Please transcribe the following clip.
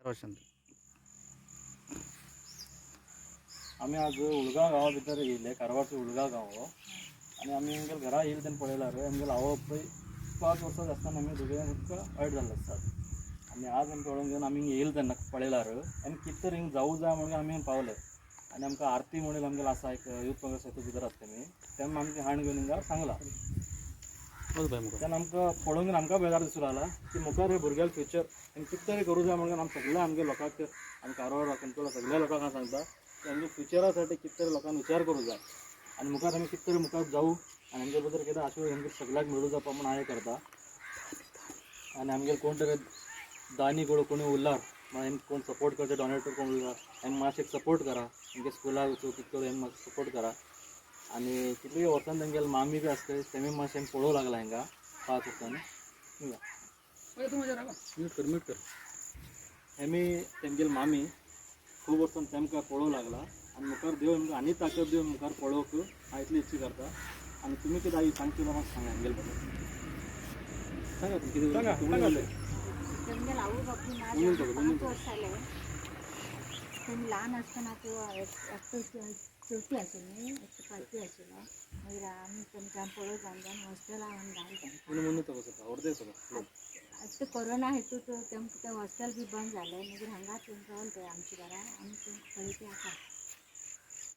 रोशन. आमी आज उळगांव गांवा भितर येयले, कारवारचो उळगांव गांव हो. आनी आमी आमगेल्या घरा येयले तेन्ना पळयल्यार आमगेलो आवय बापूय 5 वर्सां आसतना आमी दोगीय जाण वायट जाल्ले आसतात. आनी आज आमी पळोवंक घेवन आमी येयले तेन्ना पळयल्यार आमी कितें तरी हिंग जावूं जाय म्हणून आमी पावले. आनी आमकां आरती म्हणून आमगेलो आसा एक यूथ काँग्रेस हेतू भितर आसता तेमी, तेन्ना आमकां हाण घेवन हिंगा सांगलां. तेन्ना आमकां पळोवन घेवन आमकां बेजार दिसूं लागला की मुखार हे भुरग्याक फ्युचर आमी कितें तरी करूं जाय म्हणून आमी सगळ्या आमगे लोकांक, आमी कारवार कंट्रोल सगळ्या लोकांक हांव सांगता की आमगे फ्युचरा साठी कितें तरी लोकांक विचार करूं जाय आनी मुखार आमी कितें तरी मुखार जावूं आनी आमगे बद्दल कितें आशिर्वाद आमगे सगळ्याक मेळूं जावपा म्हूण हांव हें करता. आनी आमगेले कोण तरी दानी कोण कोणी उरलार मागीर कोण सपोर्ट करता, डोनेटर कोण उरला हेंका मातशें सपोर्ट करा, आमगे स्कुलाक वचूं कितें करूं हेंका मातशें सपोर्ट करा. आनी कितले वर्सान तेंगेले मामी बी आसता तेमी मातशें पळोवंक लागला हिंगा 5 वर्सांनी. म्यूट कर, म्यूट कर. हेमी तेमगेले मामी खूब वर्सान तेमकां पळोवंक लागला आनी मुखार देव आमकां आनी ताकद दिवन मुखार पळोवंक हांव इतली इच्छा करता. आनी तुमी कितें आई सांगचे म्हाका सांगा आमगेले बद्दल सांगा, तुमी कितें तुमी उलय. तेमगेले आवय बापूय ना म्हणून जावन सगळं, म्हणून 5 वर्स जाले. तेमी ल्हान आसतना त्यो एकटो चवथी आशिल्ली, एकटो पांचवी आशिल्लो. मागीर आमी तेमकां पळोवंक जावन जावन हॉस्टेला हाडून घाल तेंकां. म्हणून म्हणून तो कसो अर्दे सगळं. आतां ते कोरोना हेतून तेमकां तें हॉस्टेल बी बंद जालें. मागीर हांगाच येवन रावले ते आमच्या घरा. आमी तेंकां पळयती आसा.